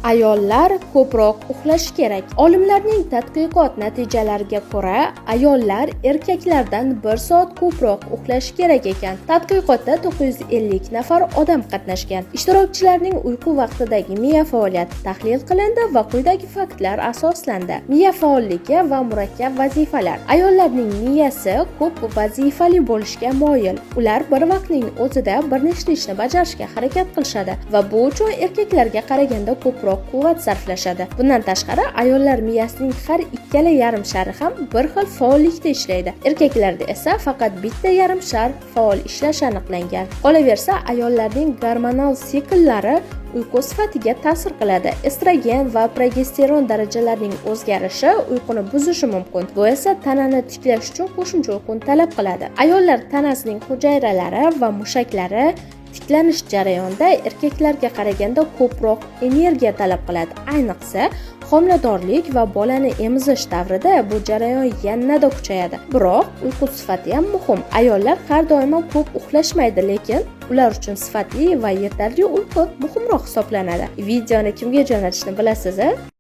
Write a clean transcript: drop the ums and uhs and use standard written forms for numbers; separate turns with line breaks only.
Ayollar ko'proq uxlashi kerak. Olimlarning tadqiqot natijalariga ko'ra, ayollar erkaklardan 1 soat ko'proq uxlashi kerak ekan. Tadqiqotda 950 nafar odam qatnashgan. Ishtirokchilarning uyqu vaqtidagi miya faoliyati tahlil qilindi va quyidagi faktlar asoslandi. Miya faolligi va murakkab vazifalar. Ayollarning miyasi ko'p vazifali bo'lishga moyil. Ular bir vaqtning o'zida bir nechta ishni bajarishga harakat qilishadi va bu uchun erkaklarga qaraganda ko'proq quvvat sarflashadi. Bundan tashqari, ayollar miyasining har ikkala yarim shari ham bir xil faollikda ishlaydi. Erkaklarda esa faqat bitta yarim shar faol ishlashi aniqlangan. Qolaversa, ayollarning gormonal sikllari uyqu sifatiga ta'sir qiladi. Estrogen va progesteron darajalarining o'zgarishi uyquni buzishi mumkin. Bu esa tanani tiklash uchun qo'shimcha uyquni talab qiladi. Ayollar tanasining hujayralari va mushaklari tiklanish jarayonida erkaklarga qaraganda ko'proq energiya talab qiladi. Ayniqsa, homiladorlik va bolani emizish davrida bu jarayon yanada kuchayadi. Biroq uyqu sifati ham muhim. Ayollar har doim ham ko'p uxlashmaydi, lekin ular uchun sifatli va yetarli uyqu muhimroq hisoblanadi. Videoni kimga jo'natishni bilasiz, a?